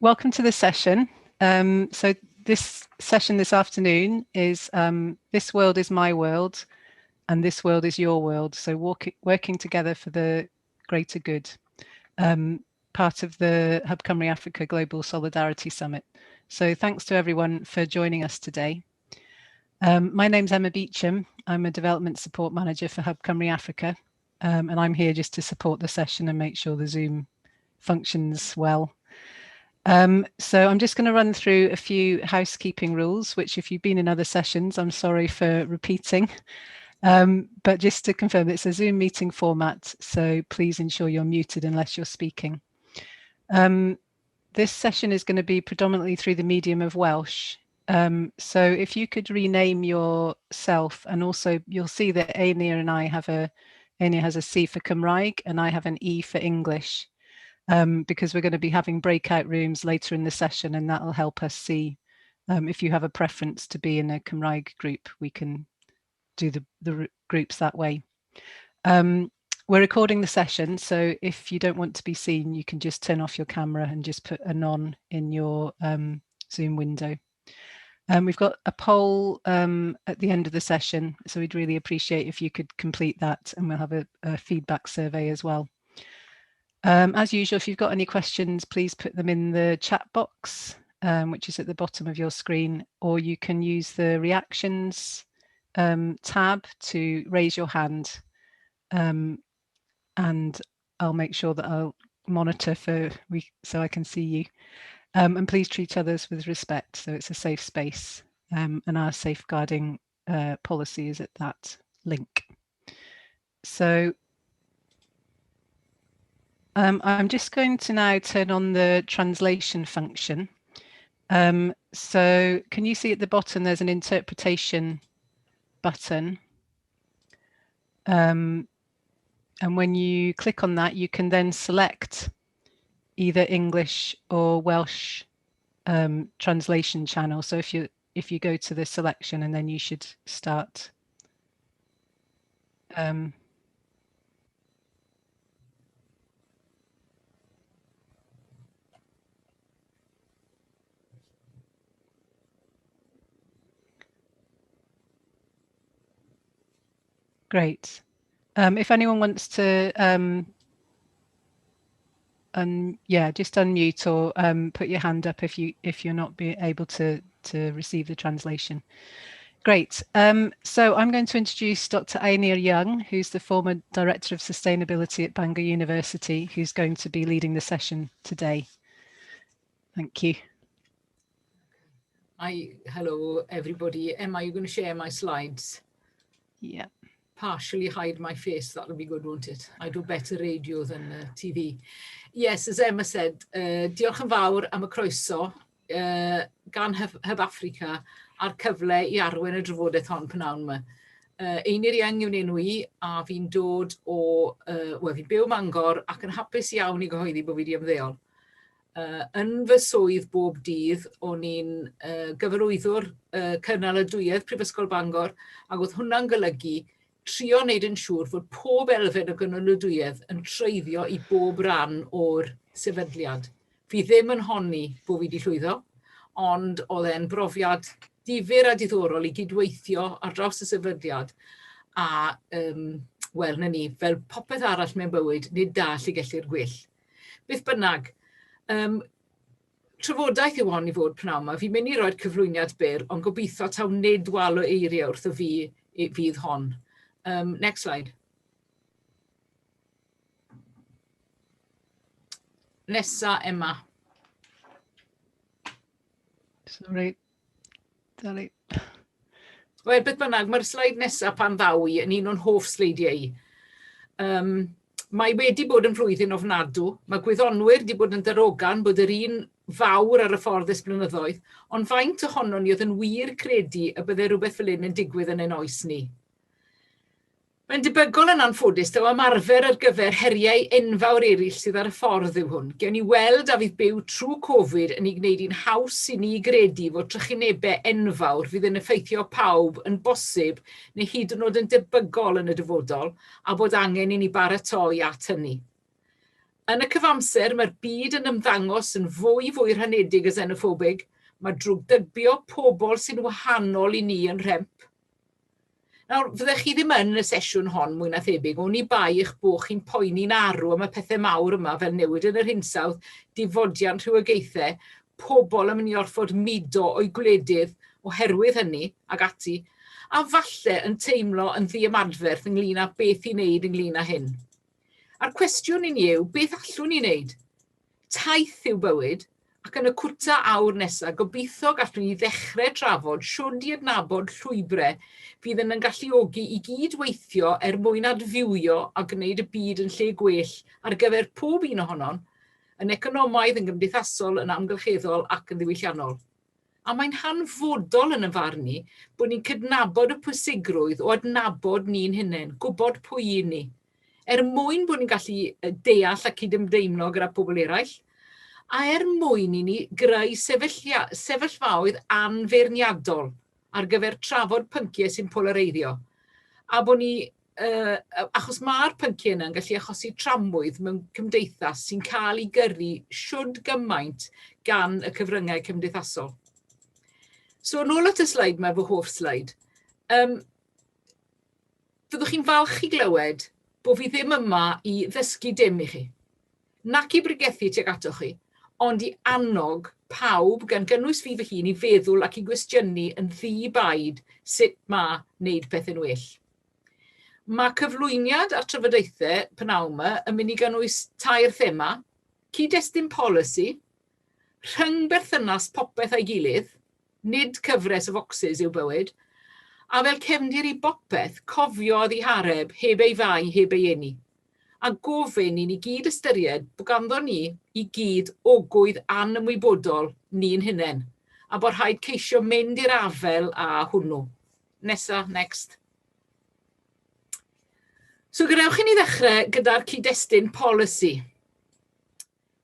Welcome to this session. So this session this afternoon is This World is My World and This World is Your World. So working together for the greater good. Part of the Hub Cymru Africa Global Solidarity Summit. So thanks to everyone for joining us today. My name's Emma Beecham. I'm a Development Support Manager for Hub Cymru Africa. And I'm here just to support the session and make sure the Zoom functions well. So I'm just going to run through a few housekeeping rules, which if you've been in other sessions, I'm sorry for repeating. But just to confirm, it's a Zoom meeting format, so please ensure you're muted unless you're speaking. This session is going to be predominantly through the medium of Welsh. So if you could rename yourself, and also you'll see that Einir and I have a, Einir has a C for Cymraeg and I have an E for English, because we're going to be having breakout rooms later in the session, and that'll help us see if you have a preference to be in a Cymraeg group, we can do the groups that way. We're recording the session, so if you don't want to be seen, you can just turn off your camera and just put a none in your Zoom window. We've got a poll at the end of the session, so we'd really appreciate if you could complete that, and we'll have a feedback survey as well. As usual, if you've got any questions, please put them in the chat box, which is at the bottom of your screen, or you can use the reactions tab to raise your hand, and I'll make sure that I'll monitor for we so I can see you. And please treat others with respect, so it's a safe space, and our safeguarding policy is at that link. So I'm just going to now turn on the translation function. So can you see at the bottom there's an interpretation button? And when you click on that, you can then select either English or Welsh translation channel. So if you go to the selection, and then you should start Great. If anyone wants to, yeah, just unmute or put your hand up if you're not be able to receive the translation. Great. So I'm going to introduce Dr. Einir Young, who's the former Director of Sustainability at Bangor University, who's going to be leading the session today. Thank you. Hi, hello everybody. Emma, are you going to share my slides? Yeah. Partially hide my face, that'll be good, won't it? I do better radio than TV. Yes, as Emma said, diolch yn fawr am y croeso gan Hub Africa a'r cyfle i arwain y drafodaeth hon pnawn yma. Einir Young yw'n enw i, a fi'n dod o, wel, fi'n byw Mangor ac yn hapus iawn i gyhoeddi bod fi wedi ymddeol. Yn fy swydd bob dydd, o'n i'n gyfarwyddwr cynaladwyedd Prifysgol Bangor, ac oedd hwnna'n golygu trio wneud yn siŵr fod pob elfen o gynaladwyedd yn treiddio i bob ran o'r sefydliad. Fi ddim yn honni bod fi wedi llwyddo, ond oedd e'n brofiad difyr a diddorol i gydweithio ar draws y sefydliad. A, wel, na ni, fel popeth arall mewn bywyd, nid da lle gellir gwell. Beth bynnag, trafodaeth yw hon i fod pnawn yma. Fi'n mynd i roi'r cyflwyniad byr, ond gobeithio taw nid wal o eiriau wrtho fi fydd hon. Next slide. Nesa, Emma. Sorry. Sorry. Wel, beth bynnag, mae'r sleid nesaf pan ddaw i yn un o'n hoff sleidiau i. Mae wedi bod yn flwyddyn ofnadw. Mae gwyddonwyr wedi bod yn darogan bod yr un fawr ar y ffordd ers blynyddoedd, ond faint ohonon ni oedd yn wir credu y byddai rhywbeth fel hyn yn digwydd yn ein oes ni? Mae'n debygol yn anffodus taw ymarfer ar gyfer heriau enfawr eraill sydd ar y ffordd yw hwn. Gewn ni weld a fydd byw trwy Covid yn ei gwneud hi'n haws i ni gredu fod trychinebau enfawr fydd yn effeithio pawb yn bosib neu hyd yn oed yn debygol yn y dyfodol, a bod angen i ni baratoi at hynny. Yn y cyfamser, mae'r byd yn ymddangos yn fwy fwy rhanedig a xenophobig. Mae drwgdybio pobl sy'n wahanol i ni yn rhemp. Nawr, fyddech chi ddim yn y sesiwn hon, mwy na thebyg, oni bai eich bod chi'n poeni'n arw am y pethau mawr yma fel newid yn yr hinsawdd, difodiant rhywogaethau, pobl yn mynd i orfod mudo o'u gwledydd oherwydd hynny, ac ati, a falle yn teimlo yn ddiymadferth ynglyn â beth i wneud ynglyn â hyn. A'r cwestiwn i ni yw, beth allwn ni wneud? Taith yw bywyd, ac yn y cwta awr nesaf, gobeithio gallwn ni ddechrau trafod shwd i adnabod llwybrau fydd yn ein galluogi i gyd-weithio er mwyn adfywio a gwneud y byd yn lle gwell ar gyfer pob un ohonon, yn economaidd, yn gymdeithasol, yn amgylcheddol ac yn ddiwylliannol. A mae'n hanfodol yn 'y farn i bod ni'n cydnabod y pwysigrwydd o adnabod ni'n hunain, gwybod pwy y'n ni, er mwyn bod ni'n gallu deall a cydymdeimlo gyda pobl eraill, a er mwyn i ni greu sefyllfa, sefyllfaoedd anfeirniadol ar gyfer trafod pynciau sy'n polareiddio. A bod ni, uh, achos mae'r pynciau yna yn gallu achosi tramwydd mewn cymdeithas sy'n cael ei gyrru siwd gymaint gan y cyfryngau cymdeithasol. So, yn ôl at y sleid mae fy hoff sleid. Fyddwch chi'n falch i glywed bod fi ddim yma i ddysgu dim i chi, nac i bregethu tuag atoch chi, ond i annog pawb, gan gynnwys fi fy hun, i feddwl ac i gwestiynu yn ddi-baid sut mae wneud pethau'n well. Mae cyflwyniad a'r trafodaethau pnawn yma yn mynd i gynnwys tair thema: cyd-destun polisi, rhyngberthynas popeth a'i gilydd, nid cyfres o focsys yw bywyd, a fel cefndir i bopeth, cofio ddihareb heb ei fai, heb ei eni. A gofyn i ni gyd ystyried bod ganddo ni i gyd ogwydd anymwybodol ni'n hunain, a bod rhaid ceisio mynd i'r afael â hwnnw. Nesa, next. So gadewch i ni ddechrau gyda'r cyd-destun polisi.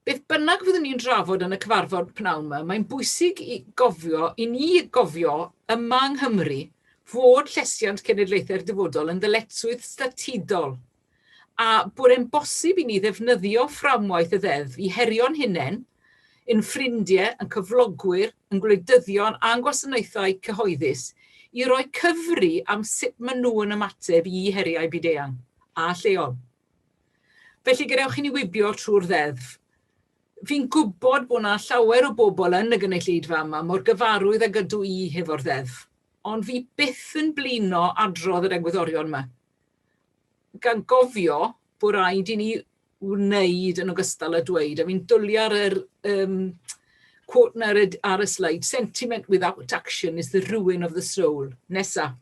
Beth bynnag fyddwn ni'n drafod yn y cyfarfod pnawn yma, mae'n bwysig i gofio, i ni gofio yma yng Nghymru fod llesiant cenedlaethau'r dyfodol yn ddyletswydd statudol a bod e'n bosib i ni ddefnyddio fframwaith y ddeddf i herio'n hunain, ein ffrindiau, ein cyflogwyr, ein gwleidyddion a'n gwasanaethau cyhoeddus i roi cyfri am sut maen nhw yn ymateb i heriau byd-eang a lleol. Felly gadewch i ni wibio trwy'r ddeddf. Fi'n gwybod bod 'na llawer o bobl yn y gynulleidfa yma mor gyfarwydd ag ydw i hefo'r ddeddf, ond fi byth yn blino adrodd yr egwyddorion yma, gan gofio bod rhaid i ni wneud yn ogystal â dweud, a fi'n dwlu ar yr quote 'na ar y, ar y slide, "Sentiment without action is the ruin of the soul." Nesa.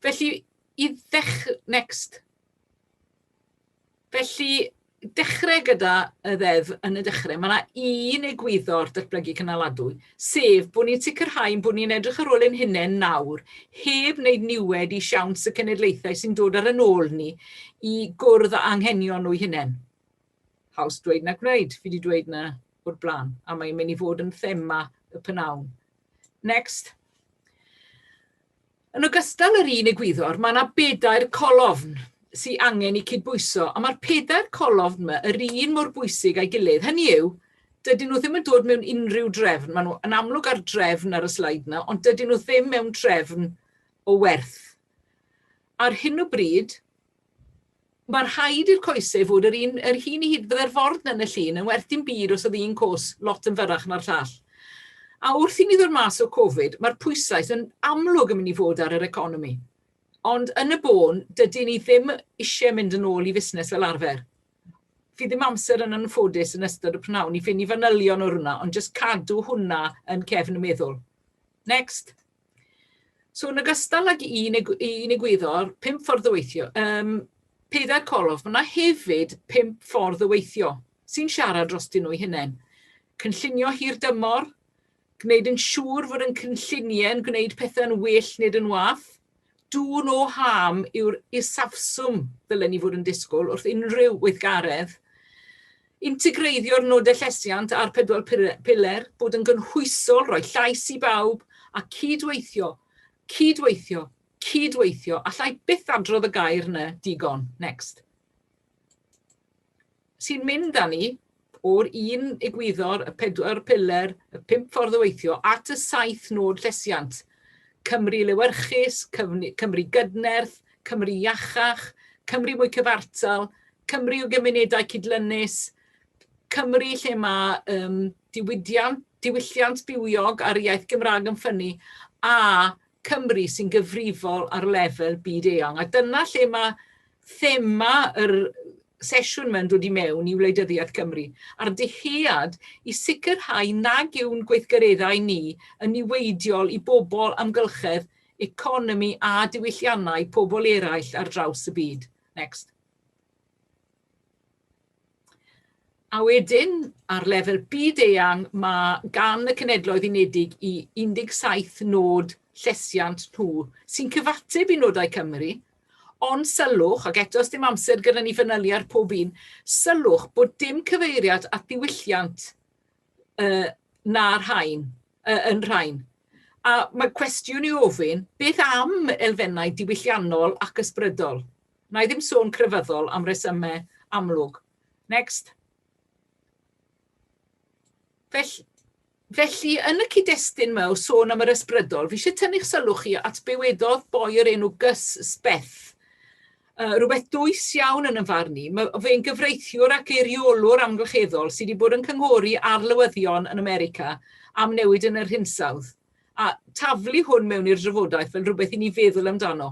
Felly, i ddechrau, next. Felly, dechrau gyda y ddeddf yn y dechrau, mae yna un egwyddor datblygu cynaladwy, sef bod ni'n sicrhau bod ni'n edrych ar ôl ein hunain nawr, heb wneud niwed i siawns y cenedlaethau sy'n dod ar yn ôl ni i gwrdd â anghenion nhw'u hunain. Haws dweud na gwneud, fi wedi dweud na o'r blaen, a mae'n mynd i fod yn thema y pnawn. Next. Yn ogystal â'r un egwyddor, mae yna bedair colofn sy angen eu cydbwyso, a mae'r pedair colofn yma yr un mor bwysig â'i gilydd. Hynny yw, dydyn nhw ddim yn dod mewn unrhyw drefn. Maen nhw yn amlwg ar drefn ar y sleid yna, ond dydyn nhw ddim mewn trefn o werth. Ar hyn o bryd, Mae'n rhaid i'r coesau fod yr un, yr hun i hyd. Byddai'r ford 'na yn y llun yn werth dim byd os oedd un cos lot yn fyrrach na'r llall. A wrth i ni ddod mas o Covid, mae'r pwyslais yn amlwg yn mynd i fod ar yr economi. Ond yn y bôn, dydyn ni ddim eisiau mynd yn ôl i fusnes fel arfer. Fi ddim amser yn anffodus yn ystod y prynhawn i fynd i fanylion o'r hwnna, ond jyst cadw hwnna yn cefn y meddwl. Next. So yn ogystal ag un, un egwyddor, pump ffordd o weithio, pedair colofn, mae yna hefyd pump ffordd o weithio sy'n siarad drostyn nhw'u hunain. Cynllunio hir dymor, gwneud yn siŵr fod yn cynlluniau yn gwneud pethau'n well nid yn wath. Do no harm yw'r isafswm ddylen ni fod yn disgwyl wrth unrhyw weithgaredd. Integreiddio'r nodau llesiant a'r pedwar piler, bod yn gynhwysol, rhoi llais i bawb, a cyd-weithio, cyd-weithio, cyd-weithio. Alla i byth adrodd y gair 'na digon. Next. sy'n mynd â ni o'r un egwyddor, y pedwar piler, y pump ffordd o weithio, at y saith nod llesiant. Cymru lewyrchus, Cymru gydnerth, Cymru iachach, Cymru mwy cyfartal, Cymru o gymunedau cydlynus, Cymru lle mae um, diwydiant, diwylliant bywiog a'r iaith Gymraeg yn ffynnu, a Cymru sy'n gyfrifol ar lefel byd eang. A dyna lle mae thema yr sesiwn yma'n dod i mewn i wleidyddiaeth Cymru, a'r dyhead i sicrhau nag yw'n gweithgareddau ni yn niweidiol i bobl, amgylchedd, economi a diwylliannau pobl eraill ar draws y byd. Next. A wedyn, ar lefel byd-eang, mae gan y Cenhedloedd Unedig i 17 nod llesiant nhw, sy'n cyfateb i nodau Cymru, ond sylwch, ac eto dim amser gyda ni fanylu ar pob un, sylwch bod dim cyfeiriad at ddiwylliant uh, na'r rhain, uh, yn rhain. A mae cwestiwn i'w ofyn, beth am elfennau diwylliannol ac ysbrydol? Wna i ddim sôn crefyddol am resymau amlwg. Next. Felly, felly, yn y cyd-destun yma o sôn am yr ysbrydol, fi eisiau tynnu'ch sylw chi at be wedodd boi o'r enw Gus Speth. Rhywbeth dwys iawn yn 'y farn i. Mae fe'n gyfreithiwr ac eiriolwr amgylcheddol sydd wedi bod yn cynghori arlywyddion yn America am newid yn yr hinsawdd. A taflu hwn mewn i'r drafodaeth fel rhywbeth i ni feddwl amdano.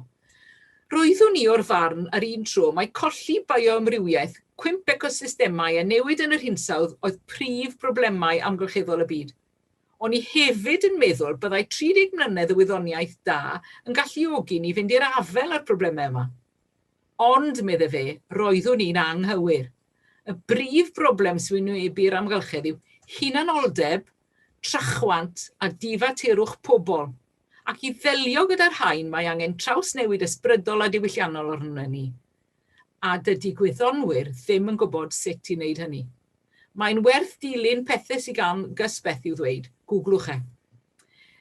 Roeddwn i o'r farn ar un tro mai colli bioamrywiaeth, cwymp ecosystemau a newid yn yr hinsawdd oedd prif broblemau amgylcheddol y byd. O'n i hefyd yn meddwl byddai 30 mlynedd o wyddoniaeth da yn galluogi ni fynd i'r afael â'r problemau yma. Ond, medde fe, roeddwn i'n anghywir. Y brif broblem sy'n wynebu'r amgylchedd yw hunanoldeb, trachwant a difaterwch pobl, ac i ddelio gyda'r rhain mae angen trawsnewid ysbrydol a diwylliannol arnon ni, a dydy gwyddonwyr ddim yn gwybod sut i wneud hynny. Mae'n werth dilyn pethau sydd gan Gus Beth i'w ddweud, googlwch e.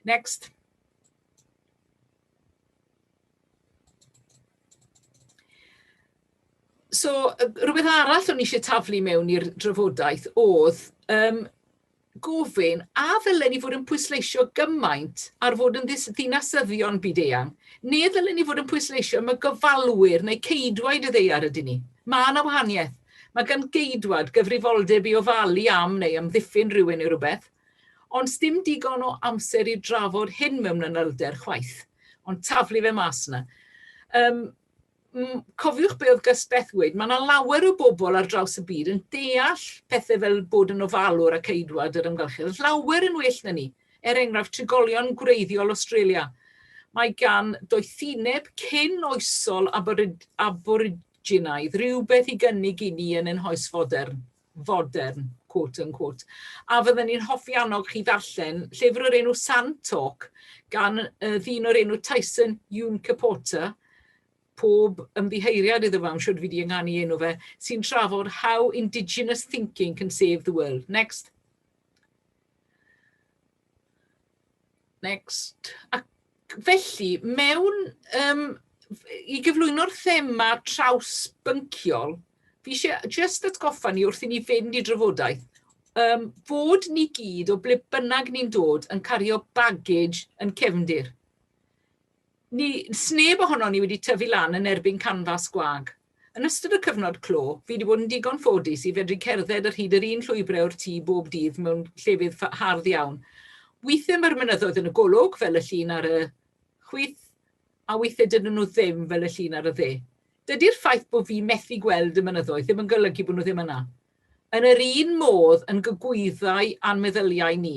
Next. So, rhywbeth arall o'n i eisiau taflu mewn i'r drafodaeth oedd um, gofyn a ddylen ni fod yn pwysleisio gymaint ar fod yn ddinasyddion byd-eang, neu ddylen ni fod yn pwysleisio am y gofalwyr neu ceidwaid y ddaear ydyn ni? Mae yna wahaniaeth. Mae gan geidwad gyfrifoldeb i ofalu am neu amddiffyn rhywun neu rywbeth, ond sdim digon o amser i drafod hyn mewn manylder chwaith, ond taflu fe mas yna. Um, cofiwch be oedd Gus Beth weud, mae yna lawer o bobl ar draws y byd yn deall pethau fel bod yn ofalwr ac ceidwad yr amgylchedd, lawer yn well na ni. Er enghraifft, trigolion gwreiddiol Australia. Mae gan doethineb cyn oesol aboriginaidd rhywbeth i gynnig i ni yn ein hoes fodern, fodern, quote unquote. A fydden ni'n hoffi annog chi ddarllen llyfr o'r enw Sand Talk gan uh, ddyn o'r enw Tyson Yunkaporta, pob ymddiheuriad iddo fe am siwr fi wedi ynganu enw fe, sy'n trafod How Indigenous Thinking Can Save the World. Next. Next. Ac felly, mewn, um, i gyflwyno'r thema trawsbynciol, fi eisiau just atgoffa ni wrth i ni fynd i drafodaeth, um, fod ni gyd, o ble bynnag ni'n dod, yn cario baggage yn cefndir. Ni, sneb ohono ni wedi tyfu lan yn erbyn canfas gwag. Yn ystod y cyfnod clo, fi wedi bod yn digon ffodus i fedru cerdded ar hyd yr un llwybrau o'r tŷ bob dydd mewn llefydd hardd iawn. Weithiau mae'r mynyddoedd yn y golwg, fel y llun ar y chwith, a weithiau dydyn nhw ddim, fel y llun ar y dde. Dydy'r ffaith bod fi methu gweld y mynyddoedd ddim yn golygu bod nhw ddim yna. Yn yr un modd yn gogwyddau a'n meddyliau ni.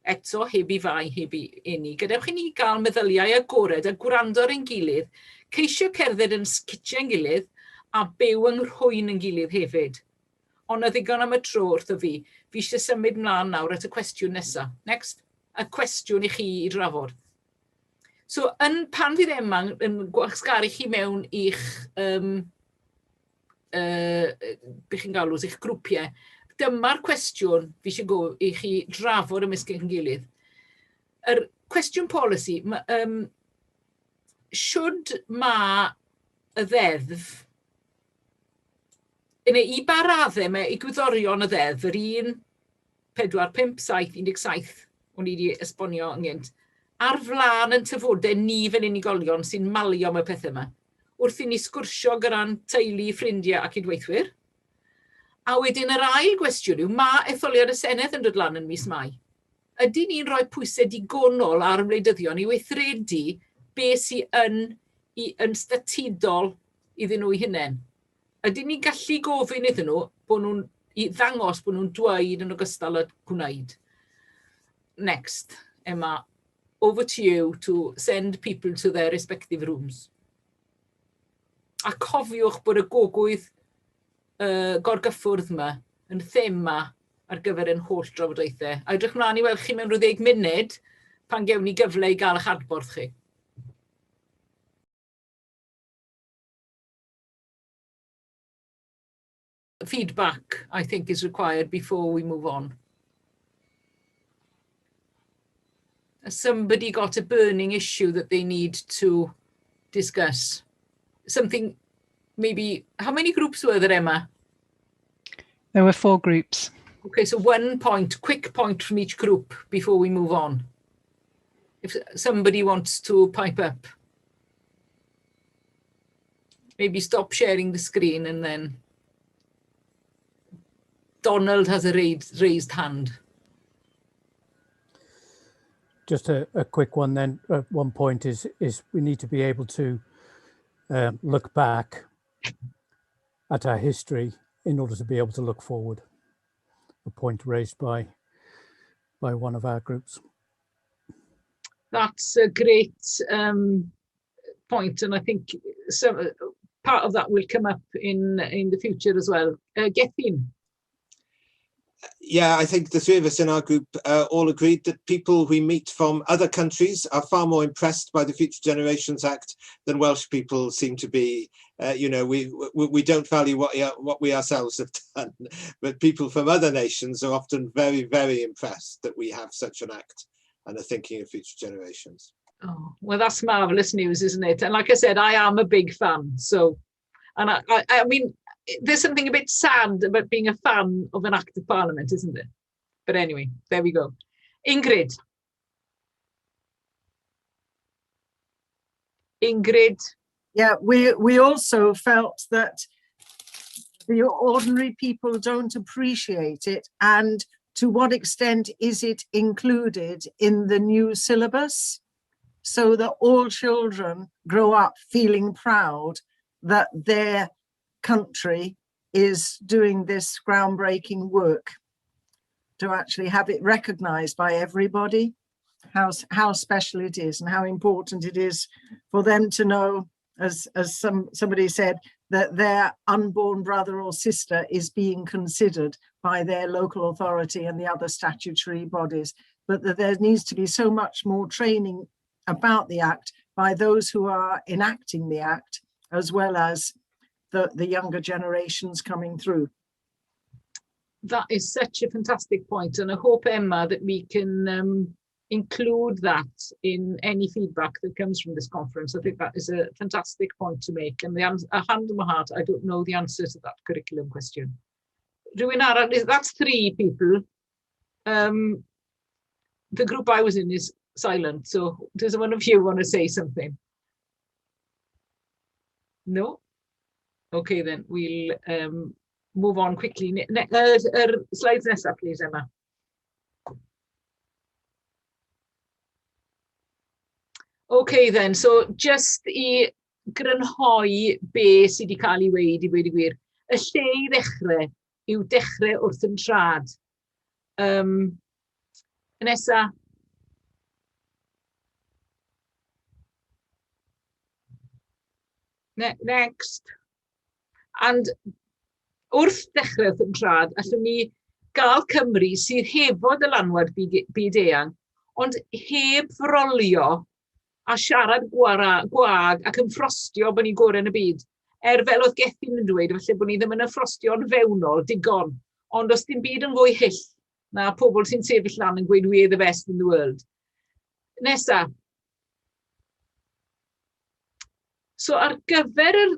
Eto, heb i fai, heb i eni. Gadewch i ni gael meddyliau agored a gwrando ar ein gilydd, ceisio cerdded yn sgitiau'n gilydd a byw yng nghrwyn yn gilydd hefyd. Ond na ddigon am y tro wrtho fi. Fi eisiau symud mlaen nawr at y cwestiwn nesaf. Next. Y cwestiwn i chi i drafod. So, yn, pan fydd Emma yn gwasgaru chi mewn i'ch um, uh, be chi'n galw, eich grwpiau, dyma'r cwestiwn fi eisiau go i chi drafod ymysg eich gilydd. Yr cwestiwn polisi, ma, um, should ma y ddeddf Neu i ba raddau mae egwyddorion y ddeddf, yr 1, 4, 5, 7, 17, o'n i wedi esbonio ynghynt, ar flaen yn tafodau ni fel unigolion sy'n malio am y pethau yma, wrth i ni sgwrsio gyda'n teulu, ffrindiau a cydweithwyr. A wedyn yr ail gwestiwn yw, mae etholiad y Senedd yn dod lan yn mis Mai. Ydy ni'n rhoi pwysau digonol ar wleidyddion i weithredu be sy yn, i, yn statudol iddyn nhw eu hunain? Ydyn ni'n gallu gofyn iddyn nhw bod nhw'n i ddangos bod nhw'n dweud yn ogystal â gwneud? Next, Emma, over to you to send people to their respective rooms. A cofiwch bod y gogwydd gorgyffwrdd yma yn thema ar gyfer ein holl drafodaethau. A edrych mlaen i weld chi mewn rhyw 10 munud pan gewn ni gyfle i gael eich adborth chi. Feedback, I think, is required before we move on. Has somebody got a burning issue that they need to discuss? Something, maybe, how many groups were there, Emma? There were 4 groups. Okay, so one point, quick point from each group before we move on. If somebody wants to pipe up. Maybe stop sharing the screen and then Donald has a raised hand. Just a quick one then. One point is we need to be able to look back at our history in order to be able to look forward. A point raised by one of our groups. That's a great point, and I think some part of that will come up in the future as well. Gethin? Yeah, I think the three of us in our group all agreed that people we meet from other countries are far more impressed by the Future Generations Act than Welsh people seem to be. You know, we don't value what we ourselves have done, but people from other nations are often very, very impressed that we have such an act and are thinking of future generations. Oh, well, that's marvellous news, isn't it? And like I said, I am a big fan. So, and I mean, there's something a bit sad about being a fan of an Act of Parliament, isn't there? But anyway, there we go. Ingrid. Ingrid. Yeah, we also felt that the ordinary people don't appreciate it, and to what extent is it included in the new syllabus so that all children grow up feeling proud that their country is doing this groundbreaking work, to actually have it recognized by everybody, how special it is and how important it is for them to know, as somebody said, that their unborn brother or sister is being considered by their local authority and the other statutory bodies, but that there needs to be so much more training about the Act by those who are enacting the Act, as well as the younger generations coming through. That is such a fantastic point, and I hope, Emma, that we can include that in any feedback that comes from this conference. I think that is a fantastic point to make, and a hand on my heart, I don't know the answer to that curriculum question. Rhywun arall, that's 3 people. The group I was in is silent, so does one of you want to say something? No? Okay then, we'll move on quickly. Slides nesaf, please, Emma. Okay then, so just i grynhoi be sydd wedi cael ei weud i weud y gwir, y lle i ddechrau yw dechrau wrth yn trad. Nesa. Next. And wrth dechrau wrth yn trad, allwn ni gael Cymru sydd hefo dylanwad byd-eang, ond heb frolio a siarad gwag ac yn ffrostio bod ni'n gorau yn y byd. Er fel oedd Gethin yn dweud, falle bod ni ddim yn ffrostio'n fewnol digon, ond os dim byd yn fwy hyll na pobl sy'n sefyll lan yn gweud we're the best in the world. Nesa. So ar gyfer yr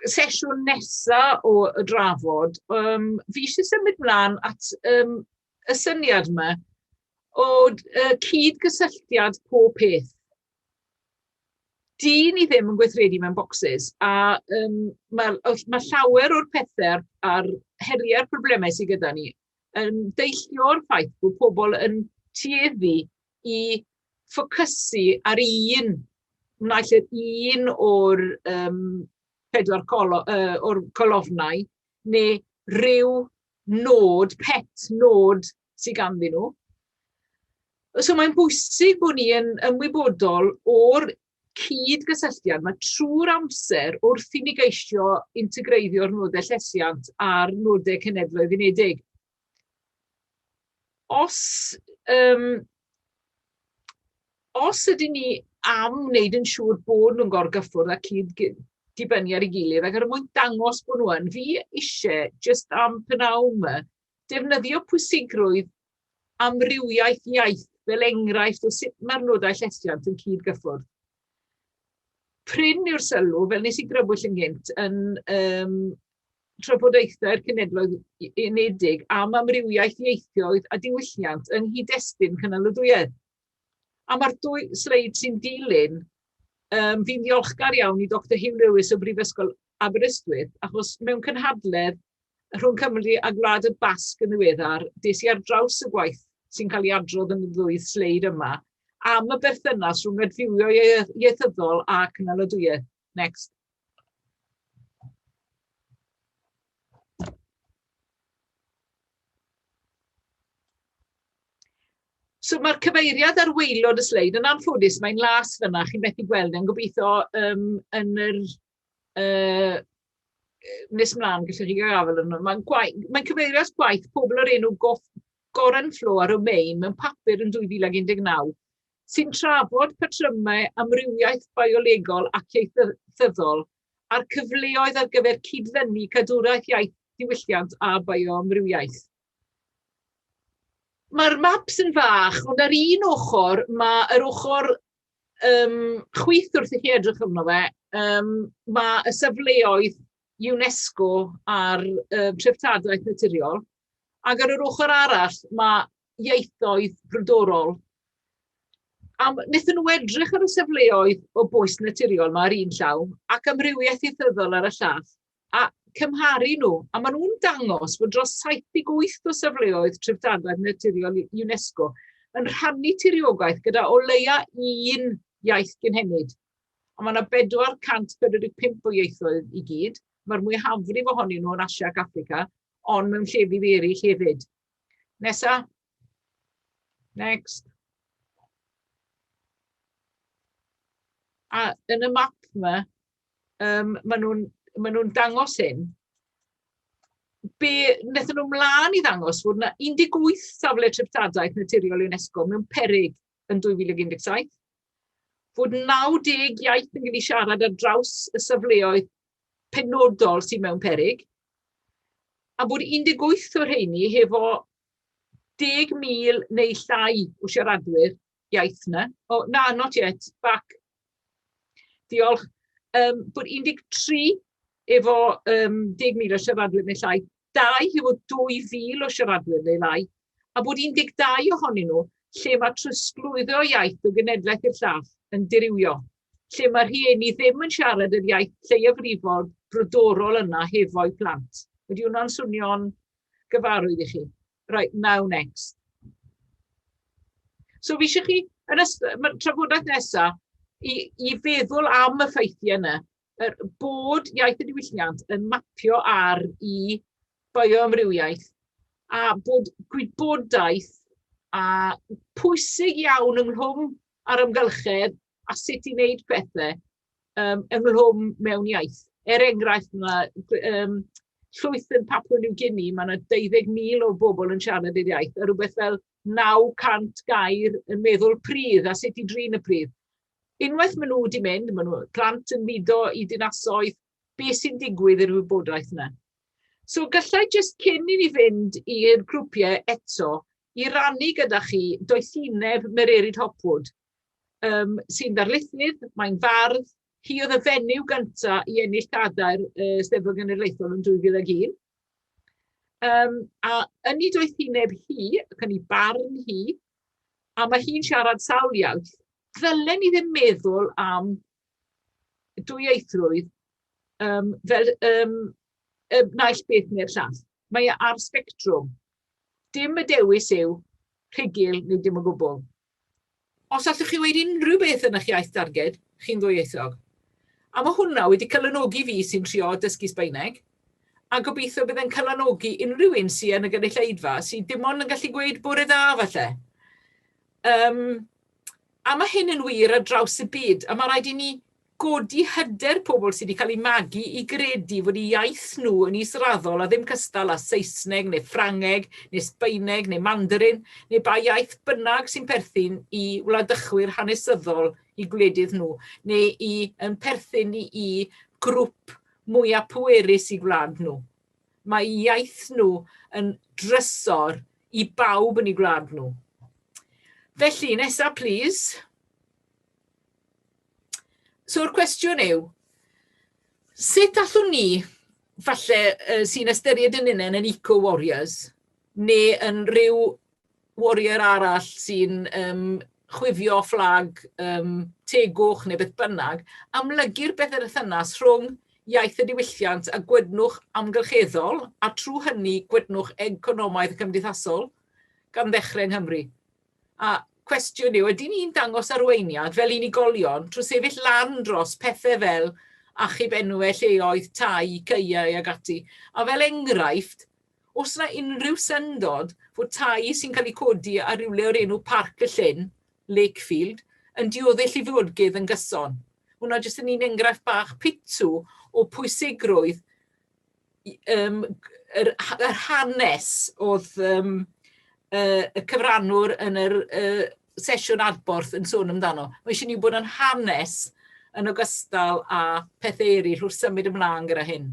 sesiwn nesa o y drafod, fi eisiau symud mlaen at y syniad yma o cyd-gysylltiad pob peth. Dyn ni ddim yn gweithredu mewn boxes, a mae llawer o'r pethau a'r heriau'r problemau sydd gyda ni yn deillio o'r ffaith bod pobl yn tueddu i ffocysu ar un, naill ai un o'r pedwar o'r colofnau, neu rhyw nod, pet nod sydd ganddyn nhw. So mae'n bwysig bod ni yn ymwybodol o'r cyd-gysylltiad mae trwy'r amser wrth i ni geisio integreiddio'r nodau llesiant a'r nodau Cenhedloedd Unedig. Os ydyn ni am wneud yn siŵr bod nhw'n gorgyffwrdd a cyd dibynnu ar ei gilydd, ac er mwyn dangos bod nhw yn, fi eisiau, jyst am pnawn yma, defnyddio pwysigrwydd amrywiaeth iaith fel enghraifft o sut mae'r nodau llesiant yn cyd-gyffwrdd. Prin yw'r sylw, fel nes i grybwyll yn gynt, yn trafodaethau'r Cenhedloedd Unedig am amrywiaeth ieithoedd a diwylliant yng nghyd-destun cynaladwyedd. A mae'r dwy sleid sy'n dilyn, fi'n ddiolchgar iawn i Dr Huw Lewis o Brifysgol Aberystwyth, achos mewn cynhadledd rhwng Cymru a Gwlad y Basg yn ddiweddar, des i ar draws y gwaith sy'n cael ei adrodd yn y ddwy sleid yma, am y berthynas rhwng adfywio ieithyddol a cynaladwyedd. Next. So mae'r cyfeiriad ar waelod y sleid, yn anffodus mae'n las fyna, chi'n methu gweld e'n gobeithio yn yr nes mlaen gallwch chi gael gafael arno. Mae'n cyfeirio at gwaith pobl o'r enw Gorenflo a Romain mewn papur yn 2019 sy'n trafod patrymau amrywiaeth biolegol ac ieithyddol a'r cyfleoedd ar gyfer cydlynu cadwraeth iaith, diwylliant a bioamrywiaeth. Mae'r maps yn fach, ond ar un ochr, mae yr ochr chwith wrth i chi edrych arno fe, mae y safleoedd UNESCO a'r treftadaeth naturiol, ac ar yr ochr arall mae ieithoedd brodorol. A wnaethon nhw edrych ar y safleoedd o bwys naturiol 'ma ar un llaw, ac amrywiaeth ieithyddol ar y llall, a cymharu nhw. A maen nhw'n dangos bod dros 78 o safleoedd treftadaeth naturiol UNESCO yn rhannu tiriogaeth gyda o leia un iaith gynhenid. A mae yna 445 o ieithoedd i gyd. Mae'r mwyafrif ohonyn nhw yn Asia ac Affrica, ond mewn llefydd eraill hefyd. Nesa. Next. A yn y map yma, maen nhw dangos hyn. Be wnaethon nhw mlaen i ddangos fod yna 18 safle treftadaeth naturiol UNESCO mewn peryg yn 2017, fod 90 iaith yn cael ei siarad ar draws y safleoedd penodol sydd mewn peryg, a bod 18 o'r rheini hefo 10,000 neu llai o siaradwyr iaith yna. O, na, not yet, back. Diolch. Bod 13 efo 10,000 o siaradwyr neu llai, 2 efo 2,000 o siaradwyr neu lai, a bod 12 ohonyn nhw lle mae trosglwyddo iaith o genedlaeth i'r llall yn dirywio, lle mae rhieni ddim yn siarad yr iaith lleiafrifol brodorol yna hefo'u plant. Ydy hwnna'n swnio'n gyfarwydd i chi? Right, now next. So fi eisiau chi, yn y trafodaeth nesaf, i feddwl am y ffeithiau yna, bod iaith y diwylliant yn mapio ar i bioamrywiaeth, a bod gwybodaeth a pwysig iawn ynghlwm ar amgylchedd a sut i wneud pethau ynghlwm mewn iaith. Er enghraifft, mae llwyth yn Papua New Guinea, mae yna 12,000 o bobl yn siarad yr iaith, a rhywbeth fel 900 gair yn meddwl pridd a sut i drin y pridd. Unwaith maen nhw wedi mynd, maen nhw plant yn mudo i dinasoedd, beth sy'n digwydd i'r wybodaeth yna? So gallai jyst cyn i ni fynd i'r grwpiau eto, i rannu gyda chi doethineb Mererid Hopwood, sy'n ddarlithydd, mae'n fardd, Hi oedd y fenyw gynta i ennill gadair Steddfod Genedlaethol yn 2001. A yn ei doethineb hi, ac yn ei barn hi, a mae hi'n siarad sawl iaith, ddylen ni ddim meddwl am dwyieithrwydd fel y naill beth neu'r llall. Mae e ar sbectrwm. Dim y dewis yw rhugl neu dim o gwbl. Os allwch chi weud unrhyw beth yn eich iaith darged, chi'n ddwyieithog. A mae hwnna wedi calanogi fi sy'n trio dysgu Sbaeneg, a gobeithio bydd e'n calanogi unrhyw un sy yn y gynulleidfa sydd dim ond yn gallu gweud bore da falle. A mae hyn yn wir ar draws y byd, a mae rhaid i ni godi hyder pobl sydd wedi cael eu magu i gredu fod eu iaith nhw yn israddol a ddim cystal â Saesneg neu Ffrangeg neu Sbaeneg neu Mandarin neu ba iaith bynnag sy'n perthyn i wladychwyr hanesyddol i gwledydd nhw neu i yn perthyn i, i grwp mwyaf pwerus i gwlad nhw. Mae iaith nhw yn drysor i bawb yn eu gwlad nhw. Felly, nesa plîs. So'r cwestiwn yw, sut allwn ni, falle, sy'n ystyried yn hunain yn eco-warriors, neu yn rhyw warrior arall sy'n chwifio fflag tegwch neu beth bynnag, amlygu'r berthynas rhwng iaith a diwylliant a gwydnwch amgylcheddol, a trwy hynny gwydnwch economaidd a cymdeithasol, gan ddechrau yng Nghymru. A cwestiwn yw, ydyn ni'n dangos arweiniad fel unigolion trwy sefyll lan dros pethau fel achub enwau lleoedd, tai, caeau ac ati? A fel enghraifft, oes 'na unrhyw syndod fod tai sy'n cael eu codi ar rywle o'r enw Parc y Llyn, Lakefield, yn dioddef llifogydd yn gyson? Hwnna jyst yn un enghraifft bach pitw o pwysigrwydd yr yr hanes oedd y cyfrannwr yn yr sesiwn adborth yn sôn amdano. Mae eisiau ni wybod yn hanes yn ogystal â pethau eraill wrth symud ymlaen gyda hyn.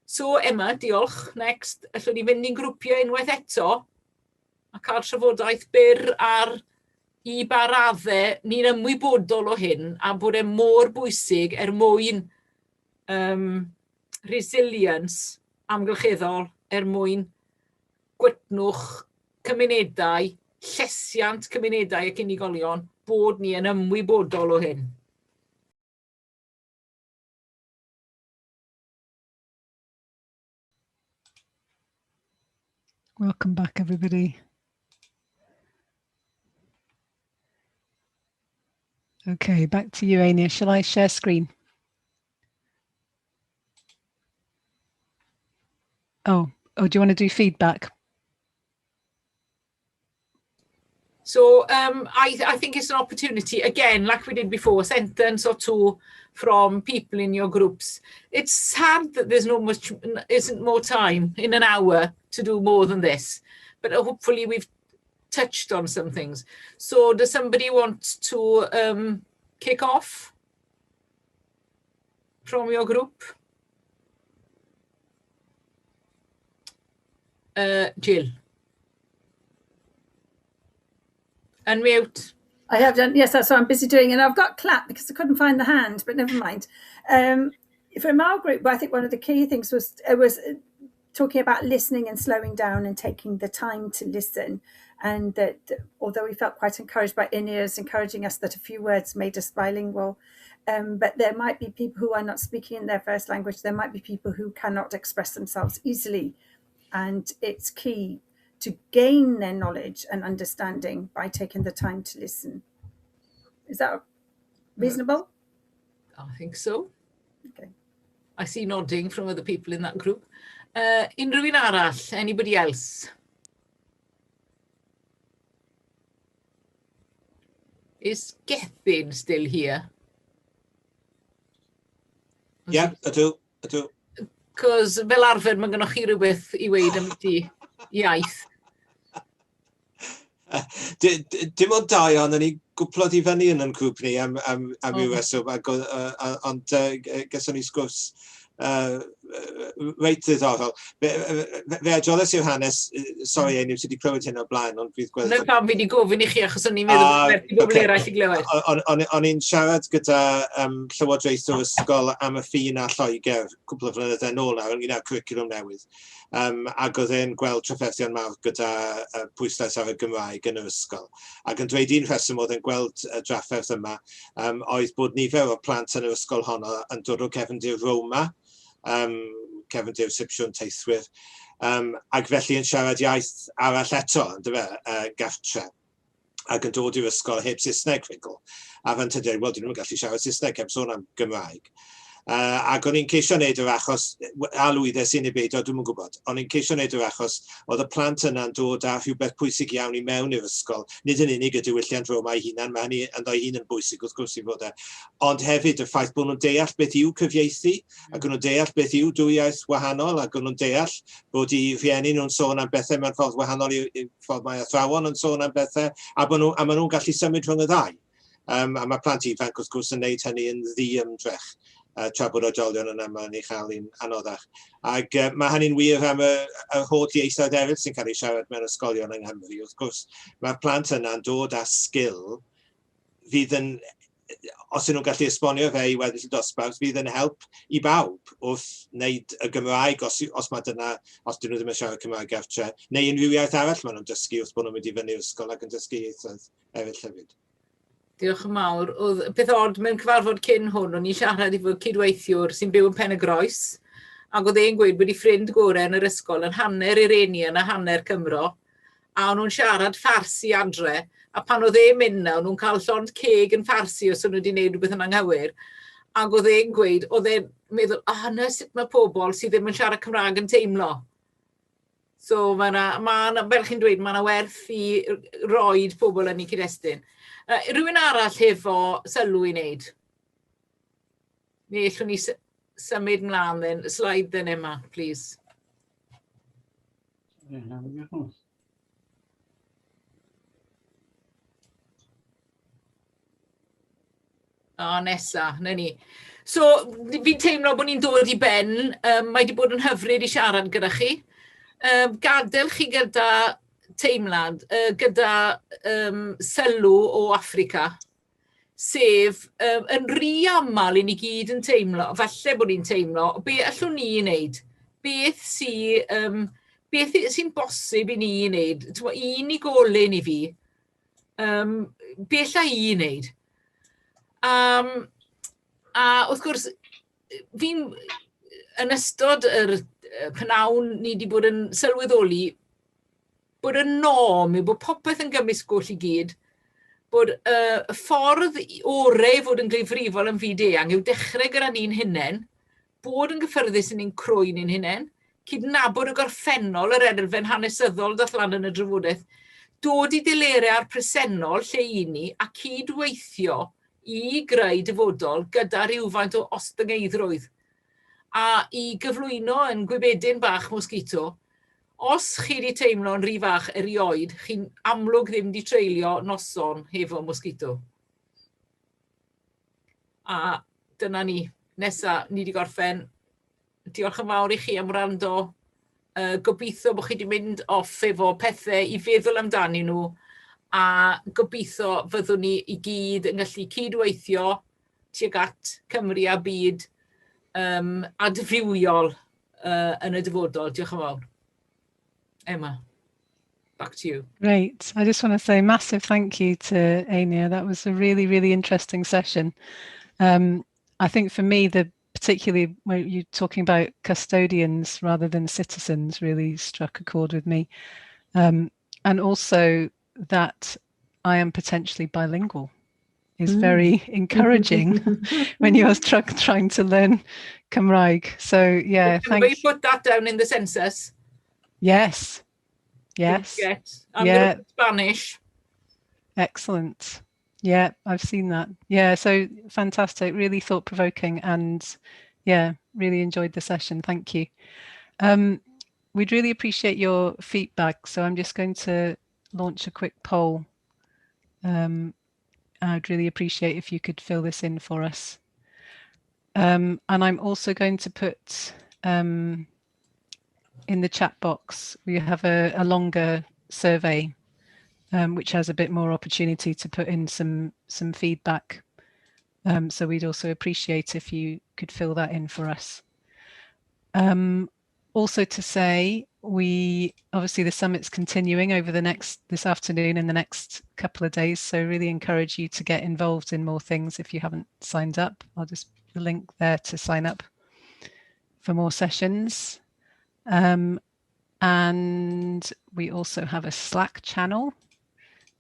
So Emma, diolch. Next. Allwn ni fynd i'n grwpiau unwaith eto a cael trafodaeth byr ar i ba raddau ni'n ymwybodol o hyn a bod e mor bwysig er mwyn resilience amgylcheddol, er mwyn gwydnwch cymunedau, llesiant cymunedau ac unigolion, bod ni yn ymwybodol o hyn. Welcome back, everybody. Okay, back to you, Einir. Shall I share screen? Oh, do you want to do feedback? So I think it's an opportunity, again, like we did before, a sentence or two from people in your groups. It's sad that there's no much, isn't more time in an hour to do more than this, but hopefully we've touched on some things. So does somebody want to kick off from your group? Jill. Unmute. I have done, yes, that's what I'm busy doing. And I've got clap because I couldn't find the hand, but never mind. From our group, I think one of the key things was talking about listening and slowing down and taking the time to listen. And that although we felt quite encouraged by Einir's encouraging us that a few words made us bilingual, but there might be people who are not speaking in their first language. There might be people who cannot express themselves easily. And it's key to gain their knowledge and understanding by taking the time to listen. Is that reasonable? I think so. Okay. I see nodding from other people in that group. Unrhyw un arall? Anybody else? Is Gethin still here? Yeah, I do. I do. Cos fel arfer mae gennych chi rhywbeth i weud am ti iaith. Dim ond dau ond ni gwplodd i fyny yn ein grŵp ni am ryw reswm, ac, ond geson ni sgwrs Reit ddiddorol. Fe, fe, fe adroddes i'r hanes, sori Einir, ti wedi clywed hyn o'r blaen, ond fydd gweld... Dyna pam fi wedi gofyn i chi, achos o'n i'n meddwl bod werth i bobl eraill i glywed. O'n i'n siarad gyda llywodraethwr ysgol am y ffin a Lloegr cwpl o flynyddau nôl nawr, ynglyn â'r cwricwlwm newydd. Ac oedd e'n gweld trafferthion mawr gyda pwyslais ar y Gymraeg yn yr ysgol. Ac yn dweud un rheswm oedd e'n gweld y drafferth yma oedd bod nifer o plant yn yr ysgol honno yn dod o cefndir Roma, cefndir Sipsiwn teithwyr, ac felly yn siarad iaith arall eto, yndyfe, gartre, ac yn dod i'r ysgol heb Saesneg rhugl. A fan tydau, wel, dyn nhw'n gallu siarad Saesneg heb sôn am Gymraeg. Ac o'n i'n ceisio wneud yr achos, a lwyddes i neu beidio, dwi'm yn gwybod, o'n i'n ceisio wneud yr achos oedd y plant yna'n dod â rhywbeth pwysig iawn i mewn i'r ysgol, nid yn unig y diwylliant Roma ei hunan, mae hynny ynddo ei hun yn bwysig wrth gwrs i fod e, ond hefyd y ffaith bod nhw'n deall beth yw cyfieithu, ac o'n nhw'n deall beth yw dwy iaith wahanol, ac o'n nhw'n deall bod eu rhieni nhw'n sôn am bethau mewn ffordd wahanol i ffordd mae athrawon yn sôn am bethau, a, bod nhw, a maen nhw'n gallu symud rhwng y ddau. A mae plant ifanc wrth gwrs yn neud hynny yn ddiymdrech, tra bod oedolion yn aml yn ei chael hi'n anoddach. Ac mae hynny'n wir am y holl ieithoedd eraill sy'n cael eu siarad mewn ysgolion yng Nghymru. Wrth gwrs, mae'r plant yna'n dod â sgil fydd yn, os ydyn nhw'n gallu esbonio fe i weddill y dosbarth, fydd yn help i bawb wrth wneud y Gymraeg, os mae dyna, os dyn nhw ddim yn siarad Cymraeg gartre, neu unrhyw iaith arall maen nhw'n dysgu wrth bod nhw'n mynd i fyny i'r ysgol ac yn dysgu ieithoedd eraill hefyd. Diolch yn fawr. Oedd peth od mewn cyfarfod cyn hwn, o'n i'n siarad efo cydweithiwr sy'n byw yn Pen y Groes, ac oedd e'n gweud bod ei ffrind gorau yn yr ysgol yn hanner Iranian a hanner Cymro, a o'n nhw'n siarad Farsi adre, a pan oedd e'n mynd 'na, o'n nhw'n cael llond ceg yn Farsi os o'n nhw wedi gwneud rhywbeth yn anghywir, ac oedd e'n gweud, oedd e'n meddwl, "O, 'na sut mae pobl sydd ddim yn siarad Cymraeg yn teimlo." So mae yna, ma 'na, fel chi'n dweud, mae yna werth i roid pobl yn eu cyd-destun. Rhywun arall hefo sylw i wneud? Neu allwn ni symud mlaen then, slide then Emma, please. O, nesa, na ni. So, fi'n teimlo bod ni'n dod i ben. Mae wedi bod yn hyfryd i siarad gyda chi. Gadael chi gyda teimlad, gyda sylw o Affrica, sef yn rhy aml i ni gyd yn teimlo, falle bod ni'n teimlo, be allwn ni wneud? Beth sy'n bosib i ni wneud? T'mo', unigolyn i fi, be alla i wneud? A wrth gwrs, fi'n, yn ystod yr pnawn, ni wedi bod yn sylweddoli bod y norm yw bod popeth yn gymysgwll i gyd, bod y ffordd orau i fod yn gyfrifol yn fyd-eang yw dechrau gyda ni'n hunain, bod yn gyffyrddus yn ein crwyn ein hunain, cydnabod y gorffennol, yr elfen hanesyddol dath lan yn y drafodaeth, dod i delerau â'r presennol lle i ni a cydweithio i greu dyfodol gyda rhywfaint o ostyngeiddrwydd. A i gyflwyno yn gwybedyn bach mosquito, os chi wedi teimlo'n rhy fach erioed, chi'n amlwg ddim wedi treulio noson hefo mosquito. A dyna ni. Nesa, ni wedi gorffen. Diolch yn fawr i chi am wrando. Gobeithio bod chi wedi mynd off efo pethau i feddwl amdanyn nhw, a gobeithio fyddwn ni i gyd yn gallu cydweithio tuag at Cymru a byd adfywiol yn y dyfodol. Diolch yn fawr. Emma, back to you. Great. I just want to say massive thank you to Einir. That was a really, really interesting session. I think for me, the particularly when you're talking about custodians rather than citizens really struck a chord with me. And also that I am potentially bilingual is very encouraging when you're trying to learn Cymraeg. So yeah, Can thank we put that down in the census? Yes. Yes. Get. I'm gonna put Spanish. Excellent. Yeah, I've seen that. Yeah, so fantastic, really thought-provoking, and yeah, really enjoyed the session. Thank you. We'd really appreciate your feedback. So I'm just going to launch a quick poll. I'd really appreciate if you could fill this in for us. And I'm also going to put in the chat box. We have a longer survey, which has a bit more opportunity to put in some feedback. So we'd also appreciate if you could fill that in for us. Also to say, we obviously the summit's continuing over the next this afternoon and the next couple of days. So really encourage you to get involved in more things if you haven't signed up. I'll just put the link there to sign up for more sessions. And we also have a Slack channel.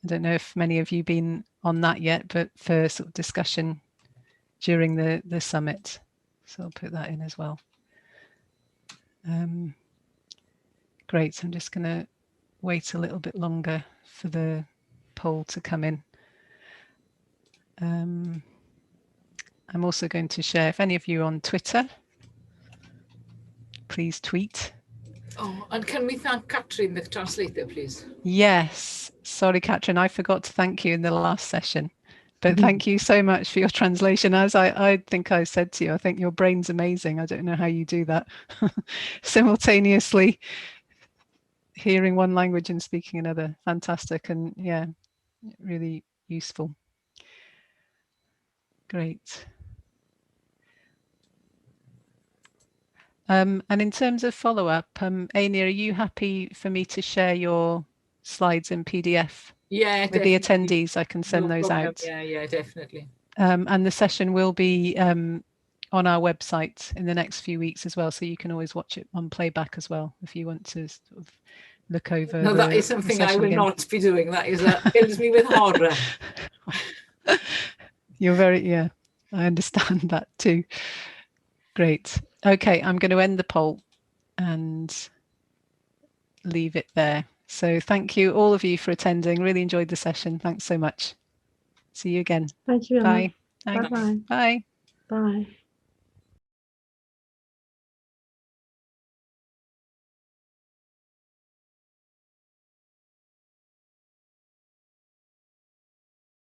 I don't know if many of you been on that yet, but for sort of discussion during the summit. So I'll put that in as well. Great, I'm just going to wait a little bit longer for the poll to come in. I'm also going to share, if any of you are on Twitter, please tweet. Oh, and can we thank Catrin, the translator, please? Yes. Sorry, Catrin, I forgot to thank you in the last session. But thank you so much for your translation. As I think I said to you, I think your brain's amazing. I don't know how you do that. Simultaneously hearing one language and speaking another. Fantastic. And yeah, really useful. Great. And in terms of follow-up, Einir, are you happy for me to share your slides in PDF? Yeah, with the attendees, I can send No those problem. out. Yeah, definitely. And the session will be on our website in the next few weeks as well, so you can always watch it on playback as well if you want to sort of look over. No, that is the something I session will again. not be doing. That is fills me with horror. You're very, yeah, I understand that too. Great. Okay, I'm going to end the poll and leave it there. So thank you all of you for attending. Really enjoyed the session. Thanks so much. See you again. Thank you, Emma. Bye. Thanks. Bye-bye. Bye. Bye.